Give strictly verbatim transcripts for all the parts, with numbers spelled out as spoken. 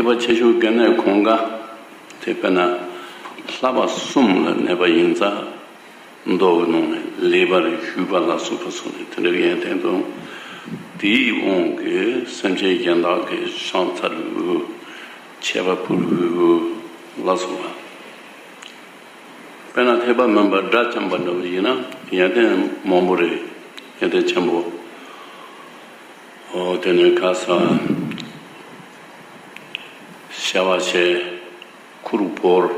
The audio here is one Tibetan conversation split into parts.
པ་ཆེ་ཆུང་དགེ་གནས་གང་ག་དེ་དཔེར་ན་བསླབ་པ་གསུམ་ལ་གནས་པ་ཡིན་ཙང་། མདོ་གི་ནང་ནས་ལེགས་པར་ཞུས་པ་ལ་སོགས་པ་སོགས་ནས་དེ་འདྲ་གི་ཡོན་ཏན་དང་། དེའི་དབང་གིས་སེམས་ཅན་གཞན་དག་གི་ཕྱག་འཚལ་འོས། མཆོད་པ་ཕུལ་འོས་ལ་སོགས་པ། དཔེར་ན་ཐེག་པ་དམན་པ་སྒྲ་འཇམ་པ་འདྲ་བོ་ཡིན་ན་ཡོན་ཏན་མང་པོ་རེད། ཡོན་ཏན་ཆེན་པོ། ཨོ་དེ་ནས་ཁ་སང་བྱ་བ་བྱེད། ཁུར་བོར།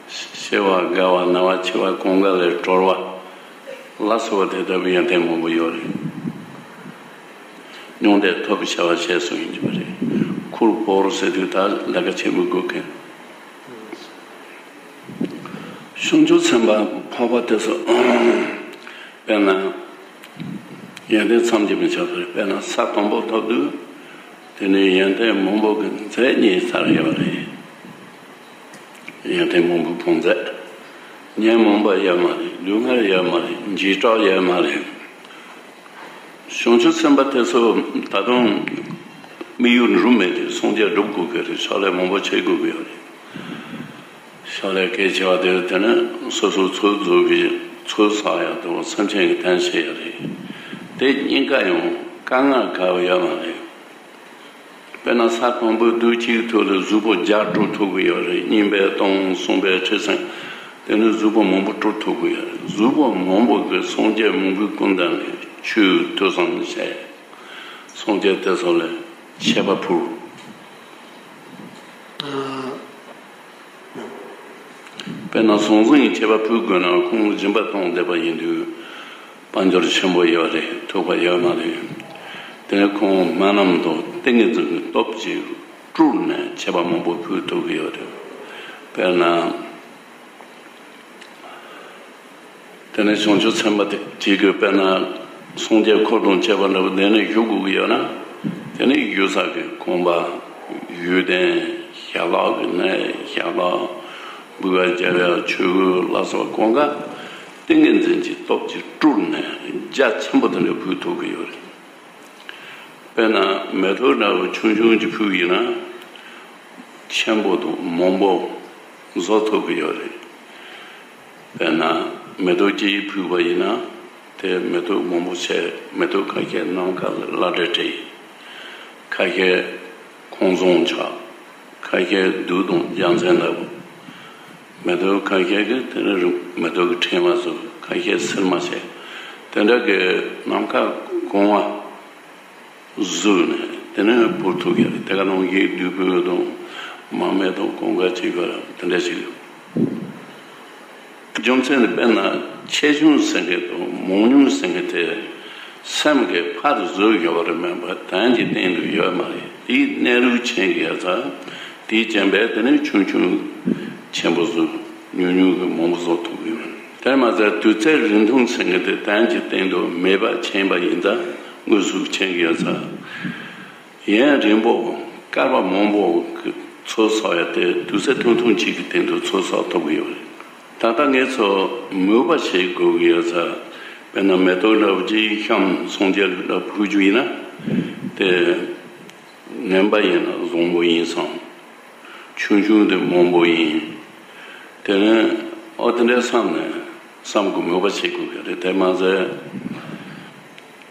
གཤེ་བ་དགའ་བ་ན་བ་འཆི་བ་གང་ག་ལས་གྲོལ་བ་ལ་སོགས་པ་དེ་ལྟ་བུའི་ཡོན་ཏན་མང་པོ་ཡོད་རེད། མྱང་འདས་ཐོབ་པའི་བྱ་བ་བྱས་སོ་ཡིན་གྱི་པ་རེད། ཁུར་བོར་ཟེར་དུས་ད་ལས་ཀ་ཆེན་པོ་དགོས་མཁན། བྱང་ཆུབ་སེམས་དཔའ་འཕགས་པ་དེ་ཚོ་དཔེར་ན་ཡོན་ཏན་བསམ་གྱིས་མི་ཁྱབ་པ་རེད། དཔེར་ན་ས་དང་པོ་ཐོབ་དུས་དེ་ནས་ཡོན་ཏན་མང་པོ་གི་རྫས་རྙེད་ཚར་ཡོད་རེད། ཡོན་ཏན་མང་པོའི་བང་མཛོད། ཉོན་མོངས་པ་ཡོད་མ་རེད། ལུས་ངག་ཡོད་མ་རེད། འཇིགས་སྐྲག་ཡོད་མ་རེད། བྱང་ཆུབ་སེམས་དཔའ་དེ་ཚོ་ད་དུང་དམིགས་ཡུལ་འགྲུབ་མེད་དུས་སངས་རྒྱས་འགྲུབ་དགོས་ཀྱི་རེད། ཕྱག་ལས་མང་པོ་བྱེད་དགོས་ཀྱི་ཡོད་རེད། ཕྱག་ལས་གལ་ཆེ་བ་དེ་དེ་ནི་སོ་སོའི་ཚོད་རྫོགས་པའི་ཚོད་བསགས་ཡག་དང་སེམས་ཅན་གྱི་དོན་བྱེད་ཡག་རེད། དེ་གཉིས་ཀ་ཡང་དཀའ་ངལ་འགའ་ཡོད་མ་རེད། དཔེར་ན་ས་དང་པོའི་རྡུལ་གཅིག་ཐོག་ལ་གཟུགས་པོ་བརྒྱ་སྤྲོད་ཐུབ་ཀྱི་ཡོད་རེད། གཉིས་པའི་སྟོང་། གསུམ་པའི་ཁྲི་སེང་། དེ་ནི་གཟུགས་པོ་མང་པོ་སྤྲོད་ཐུབ་ཀྱི་ཡོད་རེད། གཟུགས་པོ་མང་པོ་གི་སངས་རྒྱས་མང་པོའི་སྐུ་མདུན་ལ་ཆོས་ཐོས་བསམ་བྱས། སངས་རྒྱས་དེ་ཚོ་ལ་མཆོད་པ་ཕུལ། དཔེར་ན་ཟང་ཟིང་གི་མཆོད་པ་ཕུལ་དགོས་ན་ཁོང་སྦྱིན་པ་གཏོང་བསྡད་པ་ཡིན་དུས་དཔལ་འབྱོར་ཆེན་པོ་ཡོད་རེད། ཐུག་པ་ཡོད་མ་རེད། དེ་ནས་ཁོང་སྨན་ལམ་དང་ཏིང་ངེ་འཛིན་གྱི་སྟོབས་ཀྱིས་སྤྲུལ་ནས་མཆོད་པ་མང་པོ་ཕུལ་ཐུབ་ཀྱི་ཡོད་རེད། དཔེར་ན། དེ་ནས་བྱང་ཆུབ་སེམས་དཔའ་དེ་གཅིག་གིས་དཔེར་ན་སངས་རྒྱས་འཁོར་དང་བཅས་པ་འདྲ་བོ་གདན་ནས་བཞུགས་དགོས་ཀྱི་ཡོད་ན། དེ་ནས་བཞུགས་ས་གི་ཁང་པ། བཞུགས་གདན། ཞལ་ལག་གི་གནས། ཞལ་ལག། འབུལ་བ་རྒྱབ་ཡག་ཆོས་གོས་ལ་སོགས་གང་ག་ཏིང་ངེ་འཛིན་གྱི་སྟོབས་ཀྱིས་སྤྲུལ་ནས་རྒྱ་ཆེན་པོ་དེ་འདྲ་ཕུལ་ཐུབ་ཀྱི་ཡོད་རེད། དཔེར་ན་མེ་ཏོག་འདྲ་བོ་ཆུང་ཆུང་ཅིག་ཕུལ་ཡིན་ན། ཆེན་པོ་དང་མང་པོ་བཟོ་ཐུབ་ཀྱི་ཡོད་རེད། དཔེར་ན་མེ་ཏོག་གཅིག་ཕུལ་བ་ཡིན་ན། དེ་མེ་ཏོག་མང་པོ་བྱས། མེ་ཏོག་ཁ་ཤས་ནམ་མཁའ་ལ་བླ་བྲེ་བྲེ། ཁ་ཤས་ཁང་བཟང་ཆགས། ཁ་ཤས་གདུགས་དང་རྒྱལ་མཚན་ལྟ་བུ། མེ་ཏོག་ཁ་ཤས་ཀྱི་དེ་ནི་རིང་མེ་ཏོག་གི་ཕྲེང་བ་བཟོ། ཁ་ཤས་སིལ་མ་བྱས། དེ་འདྲ་གི་ནམ་མཁའ་གང་བ་བཟོས་ནས་དེ་ནས་ཕུལ་ཐུབ་ཀྱི་རེད། དེ་ག་ནང་བཞིན་བདུག་སྤོས་དང་མར་མེ་དང་གང་ག་ཅིག་ག་དེ་འདྲ་ཞིག་རྒྱུ་མཚན་ནི་དཔེར་ན་ཆེ་ཆུང་ཟེར་མཁན་དང་མང་ཉུང་ཟེར་མཁན་དེ་སེམས་ཀྱིས་ཕར་བཟོས་ཡོད་པ་རེད་མིན་པར་དོན་གྱི་སྟེང་དུ་ཡོད་མ་རེད། དེའི་གནས་ལུགས་མཁྱེན་གྱི་ཡོད་ཙང་དེའི་རྐྱེན་པས་དེ་ནས་ཆུང་ཆུང་ཆེན་པོ་བཟོ། ཉུང་ཉུང་གི་མང་པོ་བཟོ་ཐུབ་ཀྱི་ཡོད། དེར་མ་ཟད་དུས་ཚོད་རིང་ཐུང་ཟེར་མཁན་དེ་དོན་གྱི་སྟེང་དུ་མེད་པ་མཁྱེན་པ་ཡིན་ཙང་དངོས་སུ་མཁྱེན་གྱི་ཡོད་ཙང་། ཡུན་རིང་པོ་བསྐལ་པ་མང་པོ་གི་ཚོད་བསགས་ཡ་དེ་དུས་ཚོད་ཐུང་ཐུང་གཅིག་གི་སྟེང་དུ་ཚོད་བསགས་ཐུབ་ཀྱི་ཡོད་རེད། ད་ལྟ་ངེད་ཚོ་མོས་པ་བྱེད་དགོས་ཀྱི་ཡོད་ཙང་། དཔེར་ན་མེ་ཏོག་འདྲ་བོ་ཅིག་བཤམས། སངས་རྒྱས་ལ་ཕུལ་རྒྱུ་ཡིན་ན། དེ་ངན་པ་ཡིན་ན་བཟང་པོ་ཡིན་བསམ། ཆུང་ཆུང་དེ་མང་པོ་ཡིན། དེ་ནས་ཨོ་དེ་འདྲའི་བསམ་ནས་བསམ་དགོས། མོས་པ་བྱེད་དགོས་ཀྱི་རེད། དེ་མ་ཟད།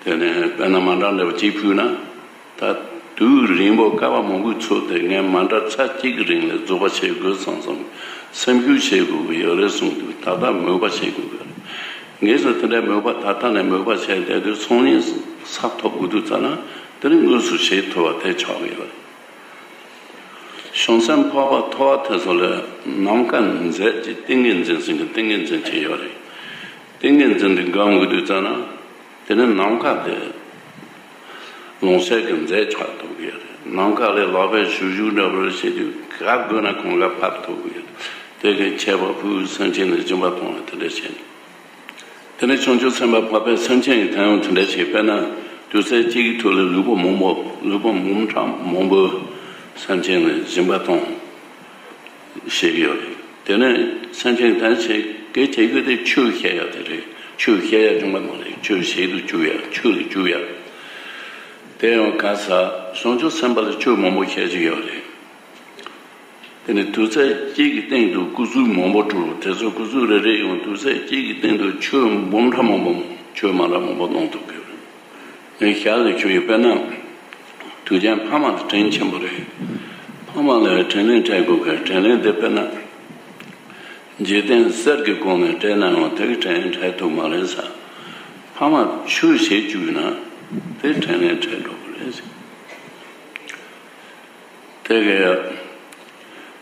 དེ་ནས་དཔེར་ན་མཎྜལ་འདྲ་བོ་གཅིག་ཕུལ་ན། ད་དུས་རིང་པོ་སྐར་མ་མང་པོའི་ཚོད་དེ་ངས་མཎྜལ་ཚར་གཅིག་གི་རིང་ལ་རྫོགས་པ་བྱེད་དགོས་བསམ་བསམ་སེམས་ཤུགས་བྱེད་དགོས་ཀྱི་ཡོད་རེད་གསུངས་དུས་ད་ལྟ་མོས་པ་བྱེད་དགོས་ཀྱི་རེད། ངས་སུ་དེ་འདྲའི་མོས་པ་ད་ལྟ་ནས་མོས་པ་བྱས་བསྡད་དུས་ཚང་མས་ཚར་ཐོབ་དགོས་དུས་ཙ་ན་དེ་ནི་དངོས་སུ་བྱེད་ཐུབ་པ་དེ་ཆགས་ཀྱི་ཡོད་རེད། བྱང་སེམས་འཕགས་པ་ཐོབ་པ་དེ་ཚོ་ལ་ནམ་མཁའ་མཛད་ཀྱི་ཏིང་ངེ་འཛིན་ཟེར་གྱི་ཏིང་ངེ་འཛིན་ཅིག་ཡོད་རེད། ཏིང་ངེ་འཛིན་འདི་སྒོམ་དགོས་དུས་ཙ་ན། དེ་ནི་ནམ་མཁའ་དེ་ལོངས་སྤྱོད་ཀྱི་མཛད་ཆགས་ཐུབ་ཀྱི་རེད། ནམ་མཁའ་ལས་ལག་པས་གཞུ་གཞུ་འདྲ་པོ་བྱེད་དུས་ག་དགོས་ན་གང་ག་ཕབ་ཐུབ་ཀྱི་རེད། དེ་གི་མཆོད་པ་ཕུལ། སེམས་ཅན་ལ་སྦྱིན་པ་གཏོང་བ་དེ་འདྲ་བྱས་ནས། དེ་ནས་བྱང་ཆུབ་སེམས་དཔའ་འཕགས་པས་སེམས་ཅན་གྱི་དོན་ཡང་དེ་འདྲ་བྱས། དཔེར་ན་དུས་ཚོད་གཅིག་གི་ཐོག་ལ་ལུས་པོ་མང་པོ་ལུས་པོ་མང་དྲགས་མང་པོ་སེམས་ཅན་ལ་སྦྱིན་པ་གཏོང་། བྱེད་ཀྱི་ཡོད་རེད། དེ་ནས་སེམས་ཅན་གང་བྱེད་གལ་ཆེ་ཤོས་དེ་ཆོས་བཤད་ཡག་དེ་རེད། ཆོས་བཤད་ཡག་སྦྱོང་བ་མ་རེད། ཆོས་བྱེད་དུ་བཅུག་ཡག་ཆོས་ལ་བཅུག་ཡག་དེ་ཡང་ག་ས་བྱང་ཆུབ་སེམས་དཔའ་ལ་ཆོས་མང་པོ་བཤད་ཀྱི་ཡོད་རེད། དེ་ནས་དུས་ཚོད་གཅིག་གི་སྟེང་དུ་སྐུ་གཟུགས་མང་པོ་གྲུབ། དེ་ཚོ་སྐུ་གཟུགས་རེ་རེ་ཡང་དུས་ཚོད་གཅིག་གི་སྟེང་དུ་ཆོས་འབུམ་ཕྲག་མང་པོ་ཆོས་མ་འདྲ་མང་པོ་གནང་ཐུབ་ཀྱི་ཡོད་རེད། ངས་ཞལ་ལས་ཆོས་ཡོད། དཔེར་ན་དུས་རྒྱུན་ཕ་མ་དེ་དྲིན་ཆེན་པོ་རེད། ཕ་མ་ལ་དྲིན་ལན་འཕྲད་དགོས་གི། དྲིན་ལན་དེ་དཔེར་ན་འཇིག་རྟེན་གསེར་གྱི་གོང་ནས་སྤྲད་ན་ཡང་དེ་གི་དྲིན་ལན་འཕྲད་ཐུབ་མ་རེད་ཟེར། ཕ་མ་ཆོས་བྱེད་བཅུག་ན་དེ་དྲིན་ལན་འཕྲད་འགྲོ་གི་རེད་ཟེར། དེ་གི་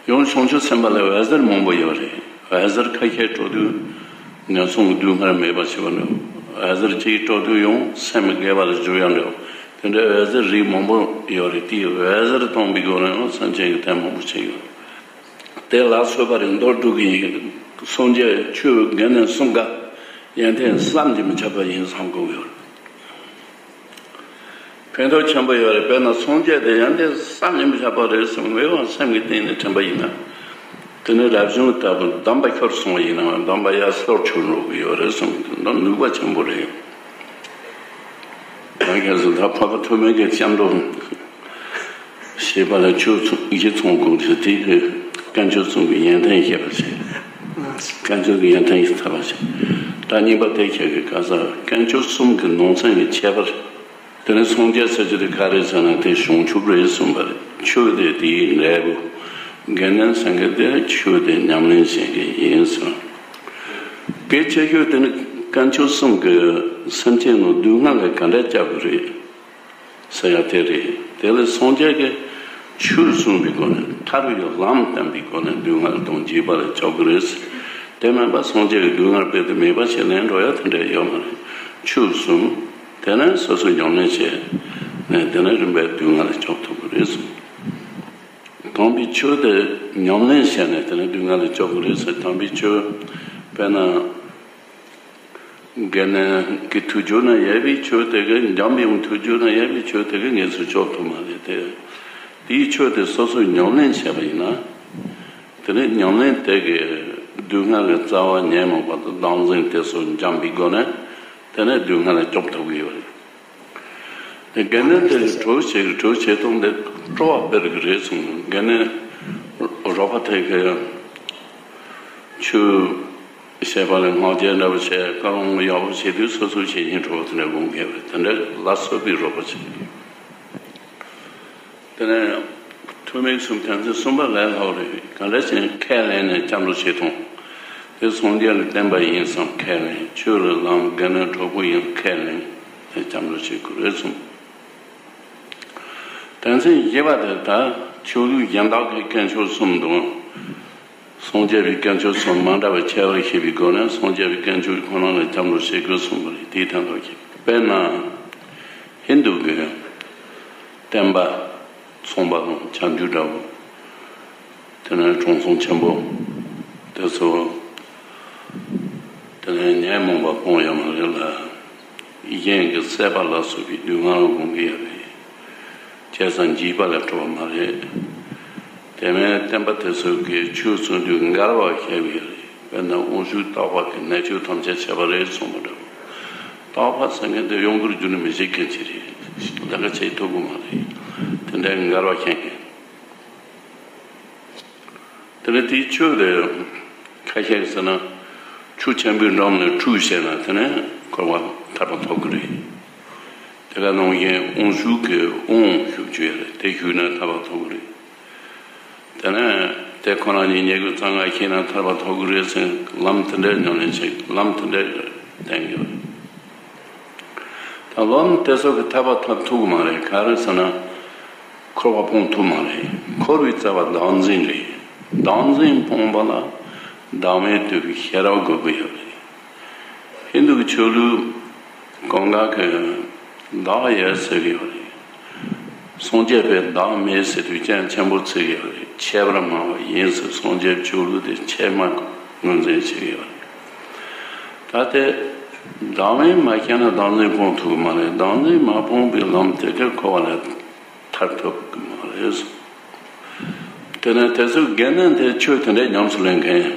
ཡང་བྱང་ཆུབ་སེམས་དཔའ་ལ་འོད་ཟེར་མང་པོ་ཡོད་རེད། འོད་ཟེར་ཁ་ཤས་སྤྲོ་དུས་ངན་སོང་གི་སྡུག་བསྔལ་མེད་པར་བྱེད་པ་འདྲ། འོད་ཟེར་གཅིག་སྤྲོ་དུས་ཡང་སེམས་དགེ་བ་ལ་འཇུག་ཡག་འདྲ། དེ་འདྲའི་འོད་ཟེར་རིགས་མང་པོ་ཡོད་རེད། དེའི་འོད་ཟེར་བཏང་པའི་སྒོ་ནས་ཡང་སེམས་ཅན་གྱི་དོན་མང་པོ་བྱེད་ཡོད། དེ་ལ་སོགས་པ་རེ་མདོར་བསྡུས་ཀྱི་ཡིན། སངས་རྒྱས་ཆོས་དགེ་འདུན་གསུམ་ཀ་ཡོན་ཏན་བསམ་གྱིས་མི་ཁྱབ་པ་ཡིན་བསམ་དགོས་ཡོད། ཕན་ཐོགས་ཆེན་པོ་ཡོད་རེད། དཔེར་ན་སངས་རྒྱས་དེ་ཡོན་ཏན་བསམ་གྱིས་མི་ཁྱབ་པ་རེད་བསམ། མི་དབང་སེམས་ཀྱི་སྟེང་ནས་དྲན་པ་ཡིན་ན། དེ་ནི་རབ་བྱུང་ལྟ་བུ་སྡོམ་པ་ཤོར་སོང་བ་ཡིན་ན་སྡོམ་པ་ཡར་སོར་ཆུད་འགྲོ་གི་ཡོད་རེད་བསམ། འདི་ནུས་པ་ཆེན་པོ་རེད། ད་ཁྱེད་ཚོ་ད་འཕགས་པ་ཐོགས་མེད་ཀྱི་སྐྱབས་འགྲོ་ཞེས་པ་ལ་ཆོས་གཞི་ཚང་དགོས་ཀྱི། དེ་གི་དཀོན་མཆོག་གསུམ་གྱི་ཡོན་ཏན་ཤེས་པ་བྱེད། དཀོན་མཆོག་གི་ཡོན་ཏན་ཤེས་ཐུབ་པ་བྱེད། ད་གཉིས་པ་དེ་ཁྱེད་ཀྱི་ག་ས་དཀོན་མཆོག་གསུམ་གྱི་ནང་ཚན་གྱི་ཁྱད་པར། དེ་ནས་སངས་རྒྱས་ཟེར་རྒྱུ་དེ་ག་རེ་ཟེར་ན་དེ་བྱང་ཆུབ་རེད་གསུངས་པ་རེད། ཆོས་དེ་དེའི་འབྲས་བུ། དགེ་འདུན་ཟེར་མཁན་དེ་ཆོས་དེ་ཉམས་ལེན་བྱེད་མཁན་ཡིན་ཟེར། གལ་ཆེ་ཤོས་དེ་ནི་དཀོན་མཆོག་གསུམ་གྱིས་སེམས་ཅན་རྣམས་སྡུག་བསྔལ་ལས་ག་འདྲ་སྐྱོབ་དགོས་རེད་ཟེར་ཡ་དེ་རེད། དེ་ལས་སངས་རྒྱས་ཀྱིས་ཆོས་གསུངས་པའི་སྒོ་ནས་ཐར་བའི་ལམ་བསྟན་པའི་སྒོ་ནས་སྡུག་བསྔལ་དང་འཇིགས་པ་ལས་སྐྱོབ་དགོས་རེད་ཟེར། དེ་མིན་པ་སངས་རྒྱས་ཀྱིས་སྡུག་བསྔལ་རྦད་དེ་མེད་པ་བྱས་ནས་འགྲོ་ཡ་དེ་འདྲ་ཡོད་མ་རེད། ཆོས་གསུངས། དེ་ནས་སོ་སོས་ཉམས་ལེན་བྱས་ནས་དེ་ནས་རིམ་པས་སྡུག་བསྔལ་ལས་སྐྱོབ་ཐུབ་ཀྱི་རེད་གསུངས། དམ་པའི་ཆོས་དེ་ཉམས་ལེན་བྱས་ནས་དེ་ནས་སྡུག་བསྔལ་ལས་སྐྱོབ་ཀྱི་རེད་ཟེར། དམ་པའི་ཆོས་དཔེར་ན་དགེ་འདུན་གྱི་ཐུགས་རྒྱུད་ན་ཡོད་པའི་ཆོས་དེ་གི་འཇམ་པའི་ཐུགས་རྒྱུད་ན་ཡོད་པའི་ཆོས་དེ་གི་ངེས་སུ་སྐྱོབ་ཐུབ་མ་རེད་དེ། དེའི་ཆོས་དེ་སོ་སོས་ཉམས་ལེན་བྱས་པ་ཡིན་ན། དེ་ནས་ཉམས་ལེན་དེ་གི་སྡུག་བསྔལ་གྱི་རྩ་བ་ཉོན་མོངས་པ་དང་བདག་འཛིན་དེ་ཚོ་འཇམ་པའི་སྒོ་ནས་དེ་ནས་སྡུག་བསྔལ་ལས་སྐྱོབ་ཐུབ་ཀྱི་ཡོད་རེད། དེ་དགེ་འདུན་དེ་གི་གྲོགས་བྱེད་ཀྱི་གྲོགས་བྱེད་སྟངས་དེ་སྤྲོ་བ་སྤེལ་གྱི་རེད་གསུངས། དགེ་འདུན་རོགས་པ་དེ་གི་ཆོས་བྱེད་པ་ལ་ངག་བརྗོད་འདྲ་པོ་བྱས། བཀའ་དགོངས་ཡག་པོ་བྱེད་དུས་སོ་སོའི་བྱེད་སྙིང་འདོད་པ་དེ་འདྲ་སྒོམ་དགོས་པས། དེ་འདྲ་ལ་སོགས་པའི་རོགས་པ་བྱེད། དེ་ནས་ཐོགས་མེད་གསུམ་དོན་ཚན་གསུམ་པ་ལས་ལྷག་རེད། གང་འདྲ་ཞིག་ཁས་ལེན་ནས་སྐྱབས་འགྲོ་བྱེད་སྟངས་དེ་སངས་རྒྱས་ལ་བསྟན་པ་ཡིན་བསམ་ཁས་ལེན། ཆོས་ལ་ལམ་དགེ་འདུན་གྲོགས་པོ་ཡིན་ཁས་ལེན་ནས་སྐྱབས་འགྲོ་བྱེད་དགོས་རེད་གསུངས། དོན་ཚན་བཞི་པ་དེ་ད་ཆོས་ལུགས་གཞན་དག་གི་དཀོན་མཆོག་གསུམ་དང་། སངས་རྒྱས་པའི་དཀོན་མཆོག་གསུམ་མ་འདྲ་བའི་ཁྱད་པར་ཤེས་པའི་སྒོ་ནས་སངས་རྒྱས་པའི་དཀོན་མཆོག་ཁོ་ན་ལ་སྐྱབས་འགྲོ་བྱེད་དགོས་གསུངས་པ་རེད། དེའི་དོན་དག་གིས་དཔེར་ན་ཧིན་དུ་གི་བསྟན་པ་ཚངས་པ་དང་བྱང་ཆུབ་འདྲ་བོ། དེ་ནས་དྲང་སྲོང་ཆེན་པོ་དེ་ཚོ། དེ་ནས་ཉོན་མོངས་པ་སྤོང་ཡོད་མ་རེད་ལ། གཞན་གྱི་སྲེད་པ་ལ་སོགས་པའི་སྡུག་བསྔལ་སྒོམ་གྱི་ཡོད་རེད། བྱས་ཙང་འཇིགས་པ་ལས་གྲོལ་བ་མ་རེད། དེ་མིན་བསྟན་པ་དེ་ཚོ་གིས་ཆོས་གསུང་དུས་འགལ་བ་བཤད་ཀྱི་ཡོད་རེད། དཔེར་ན་དབང་ཕྱུག་སྟག་ཕག་གིས་ནད་བཅོས་ཐམས་ཅད་བྱས་པ་རེད་གསུངས་པ་འདྲ་བོ། སྟག་ཕག་ཟེར་མཁན་དེ་གཡོ་འགུལ་རྒྱུ་ནི་མི་བྱེད་མཁན་ཅིག་རེད། ལས་ཀ་བྱེད་ཐུབ་ཀྱི་མ་རེད། དེ་འདྲའི་འགལ་བ་བཤད་མཁན། དེ་ནས་དེའི་ཆོས་དེ་ཁ་ཤས་ཟེར་ན། ཆུ་ཆེན་པོའི་འགྲམ་ནས་ཁྲུས་བྱས་ན་དེ་ནས་འཁོར་བ་ཐར་པ་ཐོབ་ཀྱི་རེད། དེ་ག་ནང་བཞིན་དབང་ཕྱུག་གི་དབང་ཞུ་རྒྱུ་ཡོད་རེད། དེ་ཞུས་ན་ཐར་པ་ཐོབ་ཀྱི་རེད། དེ་ནས་དེ་ཁོ་ན་ཉིད་ཉེས་ཀྱི་གཙང་ང་ཤེས་ན་ཐར་པ་ཐོབ་ཀྱི་རེད་ཟེར། ལམ་དེ་འདྲའི་ཉམས་ལེན་བྱེད། ལམ་དེ་འདྲའི་བསྟན་གྱི་ཡོད་རེད། ད་ལམ་དེ་ཚོ་གིས་ཐར་པ་ཐོབ་ཐུབ་ཀྱི་མ་རེད། ག་རེ་ཟེར་ན། འཁོར་བ་སྤོང་ཐུབ་མ་རེད། འཁོར་བའི་རྩ་བ་བདག་འཛིན་རེད། བདག་འཛིན་སྤོང་བ་ལ་བདག་མེད་རྟོགས་པའི་ཤེས་རབ་དགོས་ཀྱི་ཡོད་རེད། ཧིན་དུ་གི་ཆོས་ལུགས་གང་ག་གིས་བདག་ཡོད་ཟེར་གྱི་ཡོད་རེད། སངས་རྒྱས་པས་བདག་མེད་ཟེར་དུས་རྐྱེན་ཆེན་པོ་བརྩི་གི་ཡོད་རེད། ཁྱད་པར་སྨྲ་བ་ཡིན་ཟེར། སངས་རྒྱས་ཆོས་ལུགས་དེ་ཆེས་མ་ངོས་འཛིན་བྱེད་ཀྱི་ཡོད་རེད། ད་དེ་བདག་མེད་མ་ཤེས་ན་བདག་འཛིན་སྤོང་ཐུབ་ཀྱི་མ་རེད། བདག་འཛིན་མ་སྤོང་བའི་ལམ་དེ་གིས་འཁོར་བ་ལས་ཐར་ཐུབ་ཀྱི་མ་རེད། དེ་ནས་དེ་ཚོའི་དགེ་འདུན་དེ་ཆོས་དེ་འདྲའི་ཉམས་སུ་ལེན་མཁན།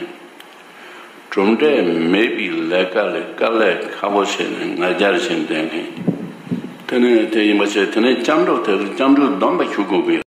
གྲུབ་འབྲས་མེད་པའི་ལས་ཀ་ལས་དཀའ་ལས་ཁག་པོ་བྱས་ནས་ང་རྒྱལ་ཞིག་འདོན་མཁན། དེ་ནས་དེ་ཡིན་པ་བྱས། དེ་ནས་སྐྱབས་འགྲོ་དེ་ཚོ་སྐྱབས་འགྲོའི་སྡོམ་པ་ཞུ་དགོས་པའི།